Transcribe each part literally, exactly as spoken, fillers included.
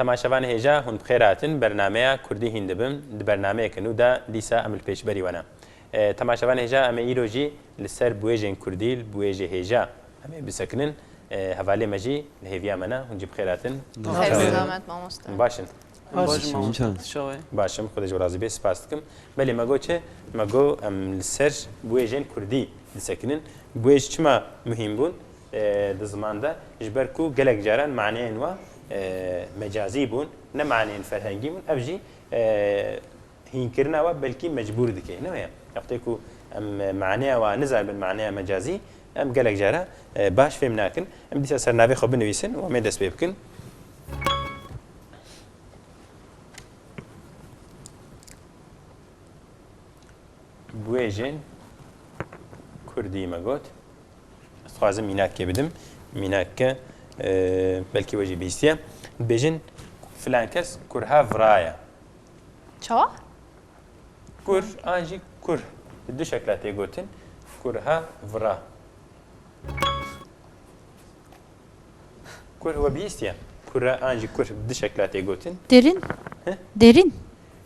Temaşevanê hêja, hûn bi xêr hatin. Bernameya Kurdî hîn dibim. Di bernameyeke nû de dîsa em li pêşberî we ne. E, temaşevanê hêja, em ê îro jî li ser biwêjên Kurdî, li biwêjê hêja em ê bisekinin. E, hevalê me jî li hêviya me ne. Hûn jî bi xêr hatin. Xêr selamet mamoste. Baş in. Baş Baş in, mamoste. Çawa ye? Baş im, Xwedê ji we razî bê, spas dikim. Belê me got çi? Me got em li ser biwêjên Kurdî disekinin. Biwêj çima muhîm bûn, e, di ziman de? Ji ber ku gelek caran maneyên wa, e, mecazî bûn, ne maneyên ferhengî bûn. Ev jî, e, hînkirina wa belkî mecbûr dike, ne weye? Wextê ku em maneya wa nizanibin, maneya mecazî, em gelek cara, e, baş fêm nakin. Em dîsa ser navê xwe binivîsin û em ê dest pê bikin. Biwêjên Kurdî me got. Ez dixwazim mînakê bidim. Mînakeke, e, belkî we jî bihîstiye. Dibêjin, filan kes kurha vira ye. Çawa? Kur an jî kurh. Di du şekla tê gotin. Kurha vira. Kurh we bihîstiye? Kurha an jî kurh, bi du şekla tê gotin. Derin. He? Derin.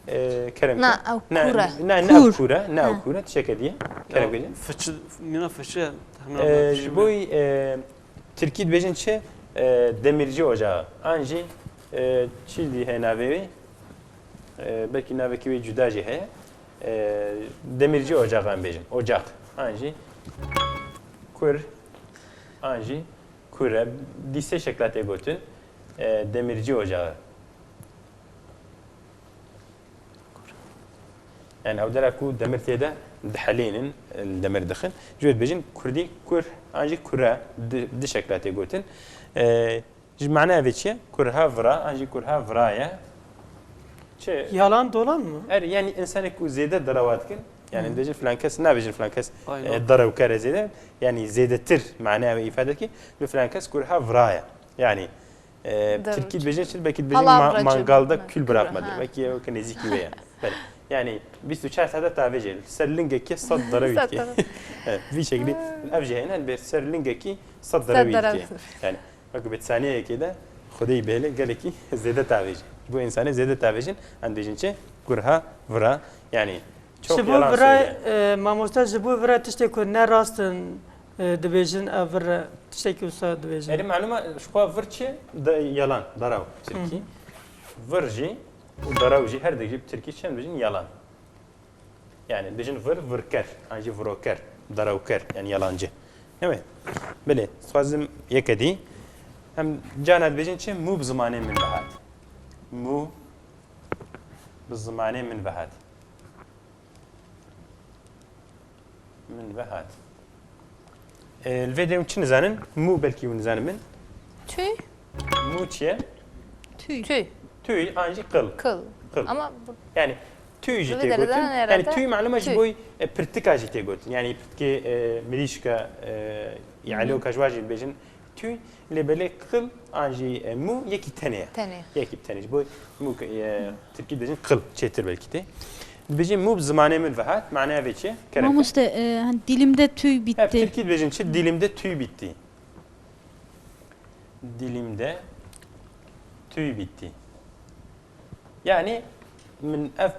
Ee, kerem Na, ke. ew Na, kur e. na, na ew Kur. kur e, na ew Ha. kur e, tişeke diye. Kerem Ya, ke. fıçı, mina fıçı, tahmin Ee, etmiyorum. ji bo, e, Tirkî dibêjin çi? E, demirci ocağı. An jî, e, çi dî heye navê wê? E, belkî navekî wê cuda jî heye. E, demirci ocağı em bêjin. Ocak. An jî kur, an jî kur e. Dî sê şekla tê gotin. E, demirci ocağı. Yani ew dera ku demir tê de dihelînin, li demir dixin. Ji wê dibêjin kurdî kur, an jî kure, di, di şekla tê gotin. E, ji manaya vê çi ye? Kurha vira, an jî kurha vira ye. Çi? Yalan dolan mı? Er, yani insanê ku zêde derewa dikin, yani Hı. dibêjin filan kes, nabêjin filan kes, Aynen. e, derewker e zêde. Yani zêdetir manaya wê îfade dike, bi filan kes kurha vira ye. Yani, e, Der- Tirkî dibêjin çi? Belkî dibêjin ma-, Palavracı. mangalda kül Kül, bırakmadı. ha. Belkî ew ke nêzîkî wê ye. Belê. Yani bîst û çar saete tavêjê, ser lingekî sed derewî Sed dike. derewî. Evet, vî şeklî ev jî hene, li bêr ser lingekî sed Sed derewî derewî. dike. Yani, wekî bêt saniyeyekê de Xwedê bêle gelekî zêde tavêjê. Ji bo însanê zêde tavêjin, em dibêjin çi? Kurha vira. Yani, çok Ji bo yalan vira, söylüyor. e, mamoste, ji bo vira tiştê ku ne rast in, e, dibêjin, ev vir e, tiştekî wisa dibêjin. Erê, malûm e, ji xwe vir çi? De, yalan, derew, tirkî. Hı. Vir jî û derew jî, her dek jî bi tirkî çend dibêjin? Yalan. Yani dibêjin vir, virker, an jî viroker, derewker, yani yalancı. Evet. Belê, dixwazim yeke dî. Em carna dibêjin çi? Mû bi zimanê min ve hat. Mû bi zimanê min ve hat. Min ve hat. E, li vê derê hûn çi nizanin? Mû belkî hûn nizanin min. Tüy. Mû çi ye? Tüy. Tüy. Tüy an jî qil. Kıl. Qil. Ama bu Yani tüy jî Li vê tê derê gotin. de Yani herhalde tüy malûm e ji tüy. bo, e, pirtika jî tê gotin. Yani pirtikê, e, mirîşka, e, Hı hı. yaloka ji wa jî dibêjin. Tüy, lê belê qil an jî, e, mû yekî tenê ye. Tenê. Yekî tenê. Ji bo mû ke, e, tirkî dibêjin qil, çêtir belkî tê. Dibêjin mû bi zimanê min ve hat, manaya vê çi? Kerem ke. Mamoste, e, hani dilimde tüy He, bitti. tirkî dibêjin çi? Dilimde tüy bitti. Dilimde tüy bitti. Yani min ev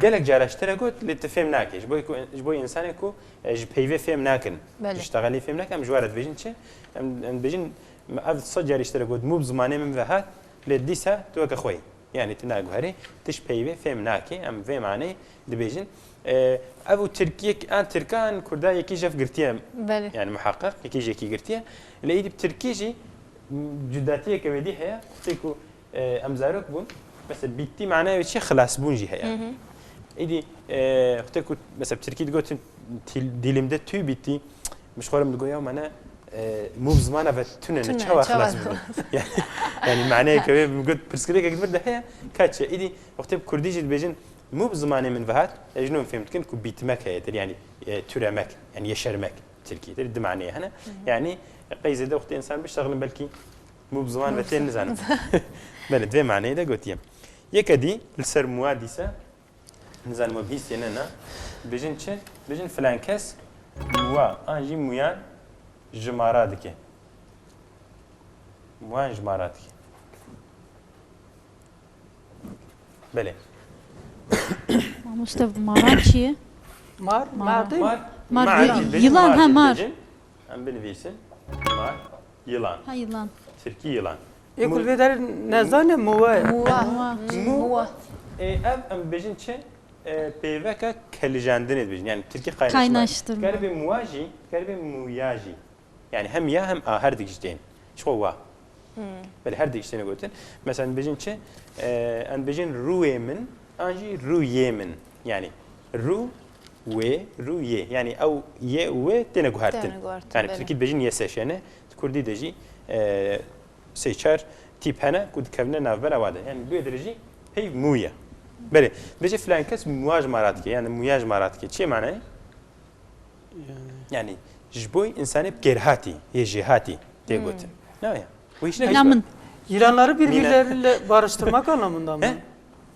gelek cara ji te re got, lê tu fêm nake. Ji bo ku, ji bo însanê ku, e, ji peyvê fêm nakin. Belê. Ji ştexelê fêm nakin, em ji we re dibêjin çi? Em, em dibêjin, min ev sed carî ji te re got, mû bi zimanê min ve hat, lê dîsa tu weke xwe yî. Yani tu naguherî, tu ji peyvê fêm nake. Em vê maneyê dibêjin. E, ev û tirkiyek, an tirkan kurda yekî jev girtiye. Belê. Yani muhaqqeq, yekî ji yekî girtiye. Lê îdî bi tirkî jî cudatiyeke wê dî heye. Wextê ku, e, em zarok bûn, mesela bitti manaya wê çi? Xilasbûn jî heye. Hı hı. Îdî, e, wextê ku mesela bi tirkî digotin til-, dilimde tüy bitti, min ji xwe re min digot ya mane, e, mû bi zimana ve tune ne, Tune, çawa çawa xilas bûn? Yani, yani maneyeke wê min got pirsgirêkek vir de heye, ka çi? Îdî wextê bi kurdî jî dibêjin mû bi zimanê min ve hat, e, ji nû em fêm dikin ku bitmek heye tir, yani, e, türemek, yani yeşermek tirkî tir, di maneyê hene. Hı hı. Yani, e, qey zêde wextê însan biştexilin belkî mû bi ziman ve tê nizanim. Belê, di vê maneyê de gotiye. Yeke dî li ser mûa dîse, nizanim we bihîstiye ne na, dibêjin çi? Dibêjin filan kes mûa an jî mûyan jimara dike. Mûyan jimara dike. Belê. Mamoste, maran çi ye? Mar, Mar. mar değil mi? Mar, Mar mar değil, jî dibêjin, yılan, mar ha, jî mar. dibêjin. Em binivîsin. Mar, yılan. Ha, yılan. Tirkî yılan. Ê ku vê derê nezane muwe. Muwa. Muwa. Mu-, Muwa. E, ev em bêjin çi? E, peyveka kelijandinê dibêjin. Yani Tirkî kaynaşma. Kaynaştırma. Keribê muwa jî, keribê muya jî. Yani hem ya hem a, her dik ji tên. Çi xwe wa. Belê, her dik ji tên gotin. Mesela em bêjin çi? E, em bêjin rûyê min, an jî rûyê min. Yani rû, wê, rû, yê. Yani ew yê û wê têne guhertin. Têne guhertin, Yani belê. Tirkî dibêjin yeseşene, di Kurdî de jî e, sê çar tîp hene ku dikevine navbera wa de. Yani bi wê dirêjî peyv mû ye. Belê, bêje filan kes muaj mara dike, yani muyaj mara dike. Çi ye manayê? Yani ji bo însanê bi kêrhatî, yê jêhatî tê gotin. Ne ya? Bu hiç ne Ya min. Yılanları birbirleriyle barıştırmak anlamında mı? He?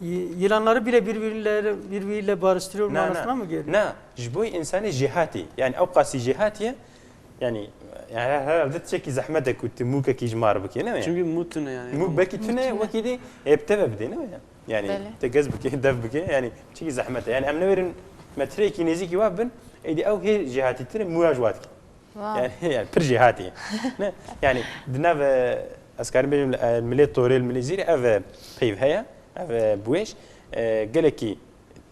Y- Yılanları bile birbirleri birbiriyle barıştırıyor Na, manasına na, mı geliyor? na, ji bo însanê jêhatî. Yani ew qasî jêhatî ye. Yani, yani her, herhalde tiştekî zehmet e ku tu mûkekî ji mar bike, ne ya? Çünkü mû tune yani. Mû belkî tune, wekî dî ê bi te ve bidê, ne ya? Yani Belê. te gez bike, dev bike, yani çikî zehmet e. Yani em newêrin metreyekî nêzîkî wa bin, êdî ew hê jêhatîtir e, mûya ji wa dike. Wow. Yani, yani pir jêhatî. Ne? Yani di nav, e, ez karim bêjim, e, milê torê, milê zîrê ev, e, peyv heye, ev, e, buêj, e, gelekî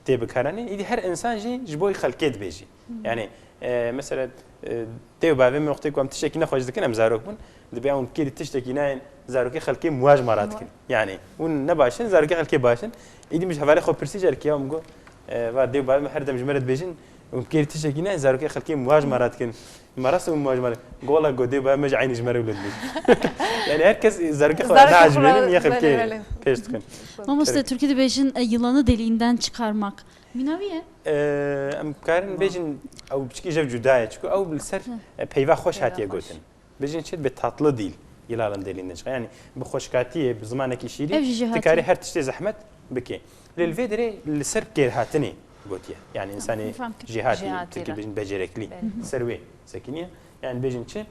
tê bikaranîn. Îdî her însan jî ji bo xelkê dibêjî. Yani, e, mesela, e, dê û bavê min wextê ku em tiştekî nexweş dikin, em zarok bûn, dibê em kêrî tiştekî nayên, zarokê xelkê muaj mara dikin. Yani, hûn ne baş in, zarokê xelkê baş in. Îdî min ji hevalê xwe pirsî, carekî ya min got, e, va dê û bavê min her dem ji me re dibêjin, hûn kêrî tiştekî nayên, zarokê xelkê muaj mara dikin. Me rast û muaj mara. Gola got dê û bavê me ji eynî ji me re wilo dibêjin. Yani, her kes zarokê xwe Zarokê naajmênin, xwe, ya belê, xelkê belê. pêş dikin. Mamoste, Tirkî dibêjin e, yılanı deliğinden çıkarmak. Mîna wî ye? Ee, em karin bêjin ew piçkî jev cuda ye, çiku ew li ser e, peyva xweş hatiye gotin. Bêjin çi dibe tatlı dil, yılanın deliğinden çıkar. Yani bi xweşkatiyê, bi zimanekî şîrîn, Ev jî jêhatî. Tu karî her tiştê zehmet bike. Lê li vê derê li ser kêrhatinê gotiye. Yani insanê Fam kir. jêhatî, Jêhatî Tirkî re. bêjin becerikli. Belê. Ser wê sekiniye. Yani bêjin çi?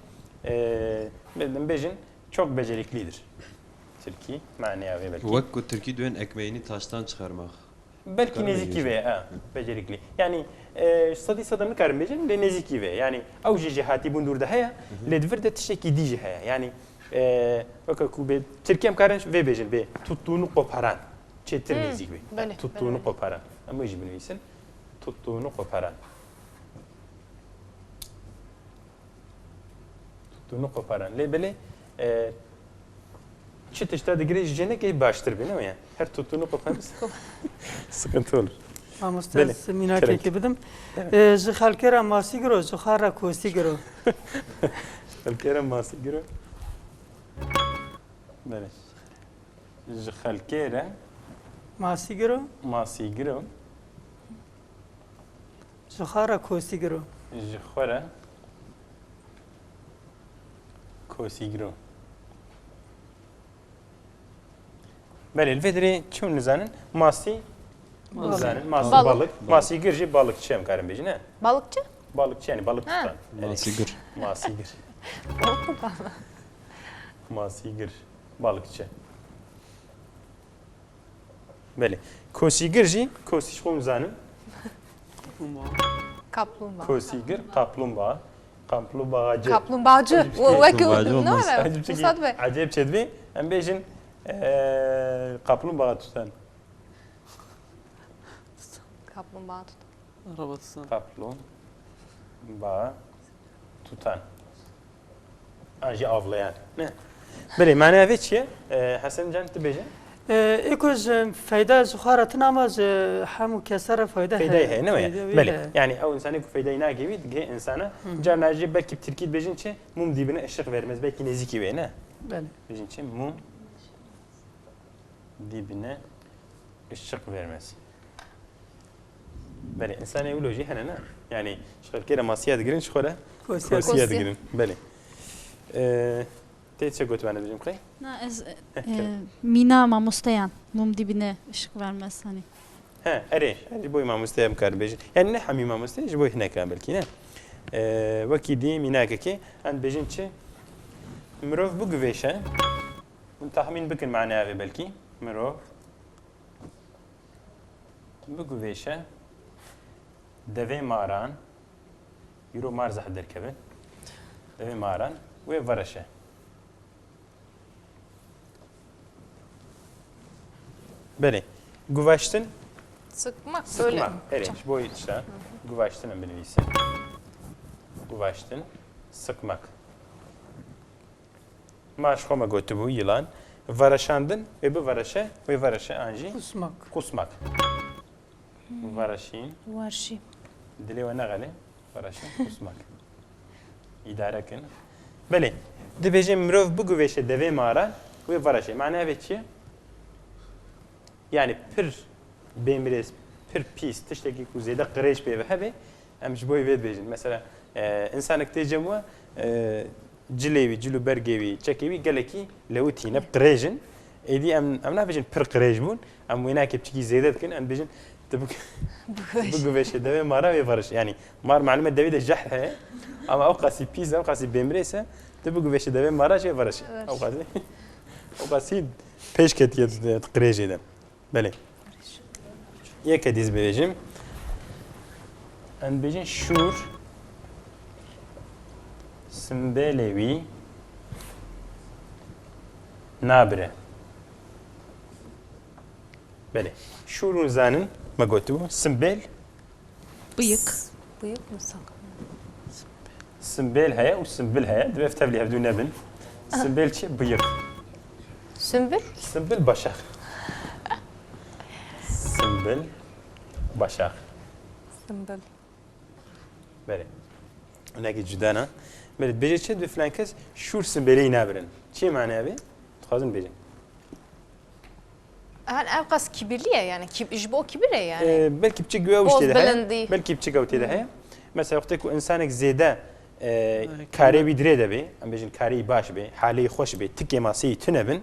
Ee, bêjin çok beceriklidir. Tirkî, maneya wê belkî. Wek ku tirkî duyên ekmeğini taştan çıkarmak. Belkî Karin nêzîkî bêjin. Vê, ha, becerikli. Yani e, sedî sedem nikarim bêjin, lê nêzîkî vê. Yani ew jî jêhatî bûn dûr de heye, lê di vir de tiştekî dî jî heye. Yani e, weke ku bê, tirkî em karin vê bêjin, bê tuttuğunu koparan. Çêtir nêzîk bê. Belê, Tuttuğunu belê. Koparan. Em wê jî binivîsin. Tuttuğunu koparan. Tuttuğunu koparan. Lê belê e, çi tişta digirê ji cênekê baştir bê, ne mi ya? Her tuttuğunu koparan sıkıntı olur. Mamoste Belê. ez mînakekê bidim. Ee, ji xelkê re masî giro, ji xwe re kosî giro. Xelkê re masî giro. Belê. Ji xelkê re Masî giro, masî giro. ji xwe re kosî giro. Ji xwe re kosî giro. Belê, li vê derê çi hûn nizanin? Masî Balık. nizanin. Masî Balık. Balık. Masî gir jî balıkçı em karin bêjin, ne? Balıkçı? Balıkçı yani balık Ha. tutan. Evet. Masî gir. Masî gir. Masî gir. Balıkçı. Belê. Kosî gir jî, kosî ji xwe nizanin. Kaplumbağa. Kosî gir, kaplumbağa. Kaplumbağacı. Kaplumbağacı. Hadi bir O şey. wek Kaplumbağacı ne olmaz. var? Hadi bir şey. Musad Bey. Acayip şey değil. Em bêjin, eee, kaplumbağa tutan. Kaplumbağa tut. Araba tutan. Kaplumbağa tutan. An jî avlayan. Ne? Belê, maneya vê çi ye? Ee, Hesen Can, tu bêje. Ee, ê ku ji feyda ji xwe re tune ama ji hemû kese re feyda heye. Feydayê heye, ne weye? Feyda wî Belê. heye. Yani ew insanê ku feydayê nake wî, digihê insana. Carna jî belkî bi tirkî dibêjin çi? Mum dibine ışık vermez. Belkî nêzîkî wê, ne? Belê. Bêjin çi? Mum dibine ışık vermez. Belê, insanê wilo jî hene, ne? Yani ji xelkê re masiya digirin, ji xwe re Kosiya. kosiya digirin. Belê. Ee, tê çi gotibane dibêjim qey? Na ez Heh, e, mîna mamosteyan mum dibine ışık vermez hani. He, erê, ji bo mamosteya em karin bêjin. Yani ne hemî mamoste, ji bo hineka belkî, ne? Ee, wekî dî mînakekê, em dibêjin çi? Mirov biguvêşe. Hûn tahmîn bikin maneya vê belkî. Mirov Biguvêşe devê maran, îro mar zehf derkevin, devê maran wê vereşe. Belê. Guvaştin. Sıkmak, böyle. Sıkmak. Erê, ji bo îşte guvaştin em binivîsin. Guvaştin, sıkmak. Ma ji xwe me gotibû yılan. Vereşandin, wê bivereşe, wê vereşe an jî Kusmak. Qusmak. Vereşîn. Warşî. Dilê we nexelê. Vereşin, qusmak. Îdare kin. Belê, dibêje mirov biguvêşe devê mara, wê vereşe. Mane ev ê çi ye? Yani pir bêmirêz, pir pîs, tiştekî ku zêde qirêj pê ve hebe, em ji bo wê dibêjin. Mesela, e, insanek tê cem we, e, cilê wî, cil û bergê wî, çekê wî gelekî lewitî ne, qirêj in. Êdî em, em nabêjin pir qirêj bûn, em wênakê piçikî zêde dikin, em dibêjin, tu bik-, biguvêşe devê mara wê veriş. Yani mar malûm e devê de jehr heye, ama ew qasî pîs e, ew qasî bêmirês e, tu biguvêşe devê mara jê veriş. Veriş. Ew qasî, ew qasî pêş ketiye di, di qirêjê de. Belê. Yek e dîz bibêjim. Em dibêjin şûr simbêlê wî nabire. Belê. Şûr hûn zanin, me gotibû. Simbêl. Bıyık. Bıyık mı sak? Simbêl heye û simbil heye. Divê ev tevlî hevdû nebin. Simbêl çi? Bıyık. Sümbül? Simbil başak. Simbil başak. Simbil. Belê. Hinekî cuda ne. Belê, dibêje çi? Dibê filan kes şûr simbêlê wî nabirin. Çi mane ev ê? Dixwazin bêjin. Hani ev qas kibirli ye yani. Kib-, ji bo kibir e yani. Ee, belkî piçik ew Poz tê de heye. Belindî. Belkî piçik ew tê de heye. Mesela wextê ku insanek zêde, e, karê wî dirê de bê, em bêjin karê wî baş bê, halê wî xweş bê, tikê masê wî tune bin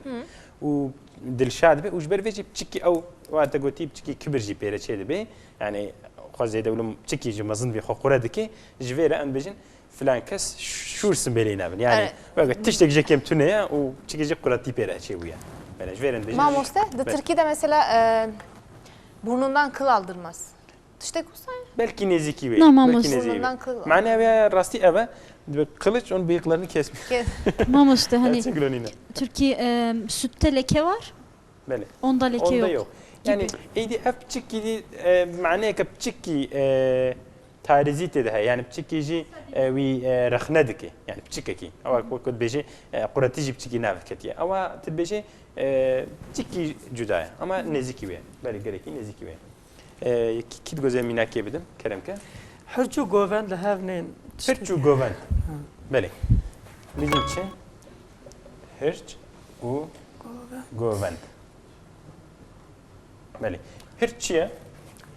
û dilşad be û ji ber vê jî piçikî ew, wate gotî piçikî kibir jî pê re çê dibe. Yani xwe zêde wilo piçikî ji mezin bê xwe qure dike, ji vê re em bêjin filan kes şûr simbêlê nabin. Yani, evet, weke tiştek ji kêm tune ye û çikê jî quretî pê re çêbûye. Belê, ji vê re dibêjin. Mamoste, di Tirkî de mesela, e, burnundan kıl aldırmaz. Tiştek wisa ye? Belkî nêzîkî wê. Na, mamoste. Belkî nêzîkî wê. Burnundan kıl. Mane ev ya rastî ev e. Dibe kılıç onun bıyıklarını kesmiyor. Kes- Mamoste, hani Gerçek lo nîne. Türkiye, e, sütte leke var. Belê. Onda leke yok. Onda yok. Yani, gibi. Êdî ev piçikî dî, e, maneyeke piçikî, e, tarîzî tê de heye. Yani piçikî jî, e, wî, e, rexne dike. Yani piçikekî. Ewa ku, ku dibêje, e, quretî jî piçikî nav ketiye. Ewa tu dibêje, e, piçikî cuda ye. Ama nêzîkî wê. Belê gelekî nêzîkî wê. E, kî, kî digoze mînakê bidim, kerem ke. Hirç û govend li hev nên. Hirç û govend. Ha. Belê. Bijîn çi? Hirç û govend. Belê. Hirç çi ye?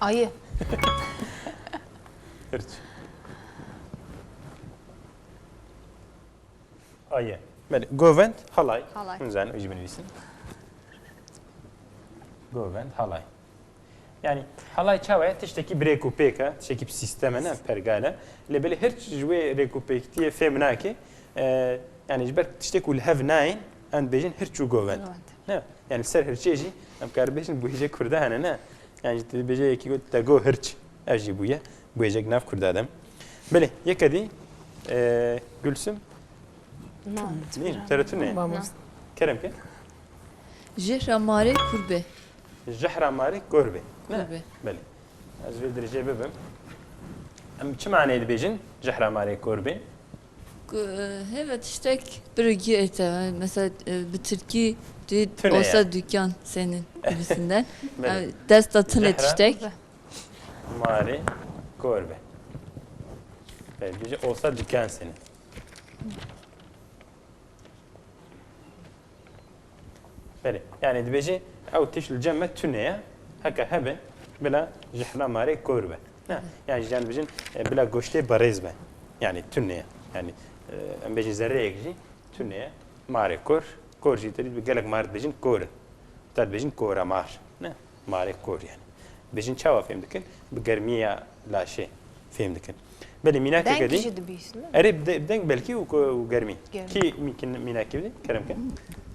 Ayı. Hirç. Ayı. Belê. Govend, halay. Halay. Hûn zanin, wî jî binivîsin. Govend, halay. Yani, halay çawa ye? Tiştekî bi rêk û pêk e, tiştekî bi sîstem e, ne pergale. Lê belê hirç ji wê rêk û pêktiyê fêm nake. E, yani, ji ber tiştek ku li hev nayên, em dibêjin hirç û govend. Govend. Ne? Yani, li ser hirçê jî em karin bêjin bûhêjek kurda hene, ne? Yani, tu dibêje yekî got, te got hirç. Ev jî bûye. Bûhêjek nav kurda de. Belê, yeke dî, e, Gülsüm? Na. Nî, tereddüt ne? Mamoste. Kerem ke? Jehra marê kurbe. Jehra marê kurbe. Ne? Kurbe. Belê. Ez vê dirêjê bibim. Em çi maneyê dibêjin? Jehra marê kurbe. Ku, e, heve tiştek birigî ete. Mesela, e, bi tirkî dî olsa dükkan senin gibisinden. Belê. Yani desta tine tiştek. Marê kor be. Belê, dibêje olsa dükkan senin. Belê, yani dibêje ew tişt li cem me tune ye, heke hebe, bila jehra marê kor be. Ne? Yani ji can dibêjin, e, bila goştê berêz be. Yani tune ye. Yani, e, em bêjin zerreyek jî tune ye. Marê kor, kor jî te dî bi gelek mar dibêjin kor in. Te dibêjin kora mar. Ne? Marê kor yani. Dibêjin çawa fêm dikin? Bi germiya laşê fêm dikin. Belê mînakeke dî. Deng jî dibîsin, ne? Erê, bi de-, bi deng belkî û ko-, û germî. Germî. Kî mîkin-, mînakê bidî? Kerem ke.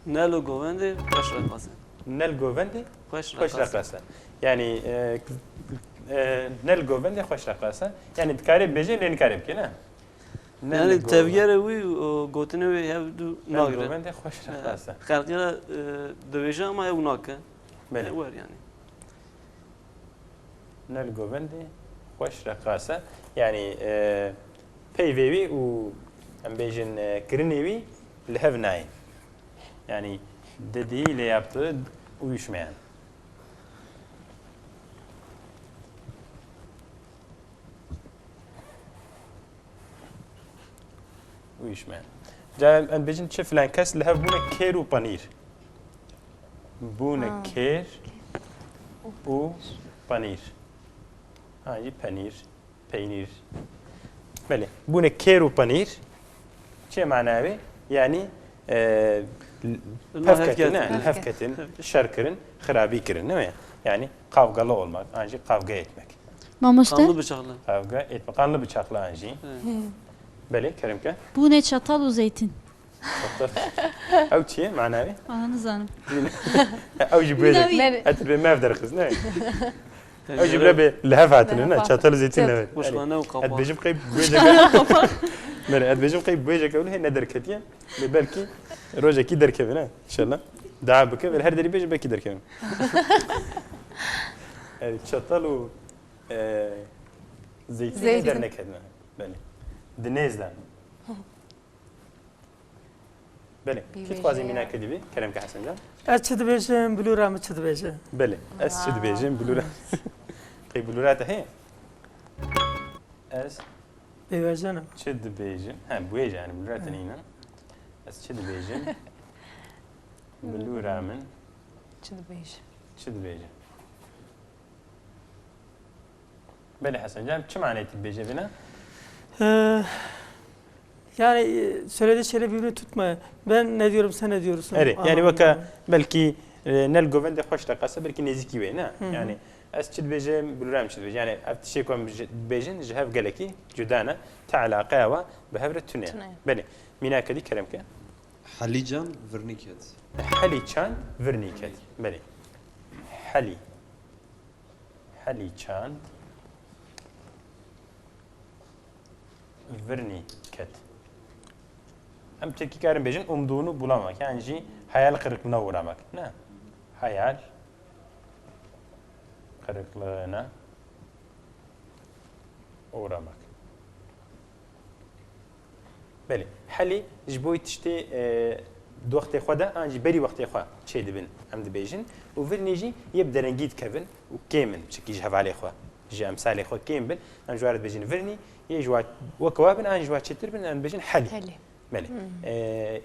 Nel û govendê xweş reqasin. Nel govendê xweş reqasin. Yani, e, e, ne li govendê xweş re qas e. Yani dikarê bêje lê nikarê bike, ne? Ne li Yani govendê. Tevgerê wî û gotinê wî hev du Ne li nagire. Govendê xweş re qas e. Xelqî re, e, dibêje ama ew nake. Belê. E, wer yani. Ne li govendê xweş re qas e. Yani, e, peyvê wî û em bêjin, e, kirinê wî li hev nayên. Yani, dediği ile yaptığı uyuşmayan. Uyuşmayan. Ca em bêjin çi filan kes li hev bûne kêr û panîr. Bûne Ha. kêr û panîr. Ha, jî penîr, peynîr. Belê. Bûne kêr û panîr. Çi manaya wê? Yani, e, Li hev ketin, ne? Li hev ketin. Şer kirin, xirabî kirin, ne? Yani, kavgalı olmak, an jî kavga etmek. Mamoste? Kanlı bıçaklı. Kavga etme. Kanlı bıçaklı an jî. Evet. He. Belê, kerem ke. Bûne çatal û zeytin. Çatal. Ew çi ye? Mana wê? Aha, nizanim. Ew jî bê Navî. de. Etir bê mev derxiz, ne? Ew jî bile bê li hev hatine, ne? Çatal û zeytin ne? Wişkane û qapa. Et bêjim qey bêjek. Belê, et bêjim qey bêjek ew ne derketiye. Lê belkî rojekî derkeve, ne? İnşallah. Dua bike, belê her derî bêje belkî derkeve. Yani çatal û, e, zeytîn Zeytîn. derneketine. Belê. Di nêz de. Belê. Kî dixwaze mînake dibî? Kerem ke Hesen can. Ez çi dibêjim, bilûra min çi dibêje? Belê. Ez çi dibêjim, bilûra. Qey bilûra te heye? Ez Bêwejana. Çi dibêjim? He, bûêje yani, bilûra te nîne. Ez çi dibêjim? Bilûra min. Çi dibêje? Çi dibêje? Belê Hesen can, çi manê tu dibêje vêna? Ee, yani, e, söylediği şeyle birbirini tutma. Ben ne diyorum, sen ne diyorsun? Erê, yani weke belkî, e, ne li govendê xweş de qase, belkî nêzîkî wê, ne? Hı hı. Yani, ez çi dibêjim, bilûra min çi dibêje. Yani, ev tiştê ku em ji, dibêjin, ji hev gelekî cuda ne. Te eleqeya we bi hev re tune ye. Tune ye. Belê. Mînake dî kerem ke. Helî can virnî ket. Helî çand virnî ket. Belê. Helî. Helî çand virnî ket. Em tirkî karin bêjin umduğunu bulamak. Yan jî hayal kırıklığına uğramak. Ne? Hayal kırıklığına uğramak. Belê. Helî ji bo tiştê, e, di wextê xwe de an jî berî wextê xwe çêdibin, em dibêjin. Û virnî jî yê bi derengî dikevin û kêm in, çikî ji hevalê xwe, ji emsalê xwe kêm bin. Em ji wan re dibêjin virnî, yê ji wan weke wan bin, an jî ji wan çêtir bin, em dibêjin helî. Helî. Belê. Hmm. E,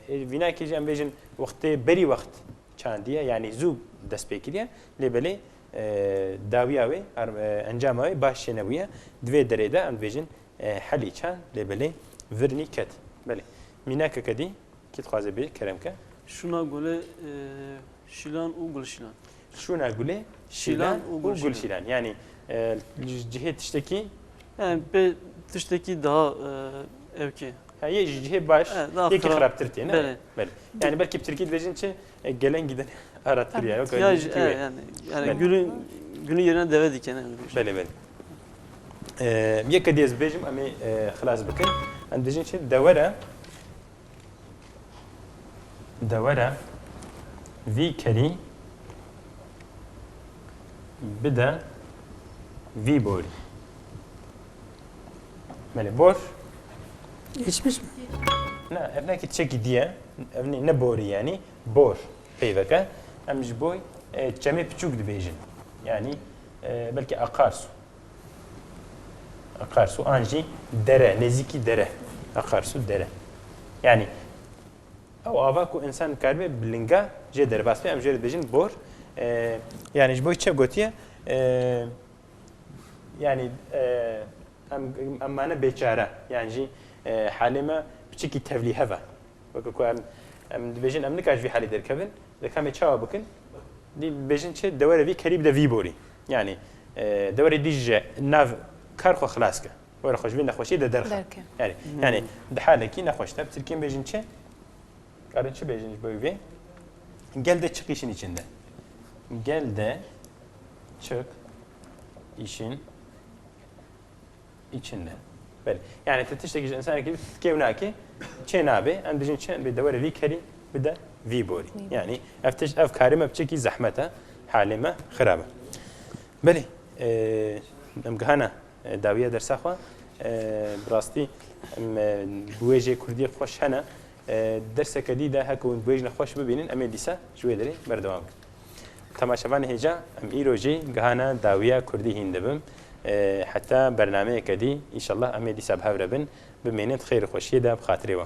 e, vînakê jî em bêjin wextê berî wext çandiye, yanî zû dest pê kiriye, lê belê, e, dawiya wê, ar-, e, encama wê baş çênebûye. Di vê derê de em dibêjin, e, helî çand, lê belê virnî ket. Belê. Mînakeke dî, kî dixwaze bê, kerem ke. Şûna gulê, e, şîlan û gulşîlan. Şûna gulê, şîlan û gulşîlan. Şîlan û gulşîlan. Yani, e, ji cihê tiştekî Yani pê tiştekî daha, e, evkê. Ha, yê ji cihê baş, Evet, daha yekî xirab. xirabtir tê, ne? Belê. Belê. Yani belkî bi tirkî dibêjin çi, e, gelen giden aratir ya, yok, Ya, öyle ji-, fikir e, yok. yani, yani Belê. günü, günü yerine deve dikene. Belê, belê. E, yeke dî ez bêjim, em ê, e, xilas bikin. Em dibêjin çi? Dewere, dewere vî kerî bide vî borî. Belê, bor. Geçmiş mi? Ne, ev ne ki çekî diye. Ev ne, ne borî yani. Bor. Peyveke. Em ji boy, e, çemê piçûk dibêjin. Yani, e, belki akarsu. Akarsu an jî dere, nêzîkî dere. Akarsu dere. Yani, ew ava ku însan karibe bi linga jê derbas be, em jê re dibêjin bor. E, yani ji bo çi gotiye? E, yani, e, em, em mane bêçare. Yani jî, e, halê me piçikî tevlîhev e. Weke ku em, em dibêjin, em nikarin ji vî halê derkevin, dê ka em ê çawa bikin? Dî dibêjin çi? Dewere vî kerî bide vî borî. Yani, e, dewerê dî ji nav kar xwe xilas ke. Were xwe ji vê nexweşiyê de derxe. Derke. Yani, Hmm. yani di halekî nexweş de, bi tirkî em bêjin çi? Karin çi bêjin ji bo vê? Gel de çıkışın içinde. Gel de Çık. İşin. İçinde. Belê. Yani tu tiştekî ji însanekî kêw nake, çê nabe. Em dijîn çi? Em bê de were vî kerî bide vî borî. Vî borî. Yani ev tişt, ev karê me piçekî zehmet e, halê me xirab e. Belê. E, em gihana, e, dawiya dersa xwe. E, bi rastî em, e, bi wê jê kurdiyê xweş hene. E, derseke dî de heke hûn bi wê jî xweş bibînin, em ê dîsa ji wê derê berdewam bikin. Temaşevanê hêja, em îro jî gihana dawiya kurdî hîn dibin. E, heta bernameyeke dî, înşallah em ê dîsa bi hev re bin. Bimînin di xêr û xweşiyê de bi xatirê we.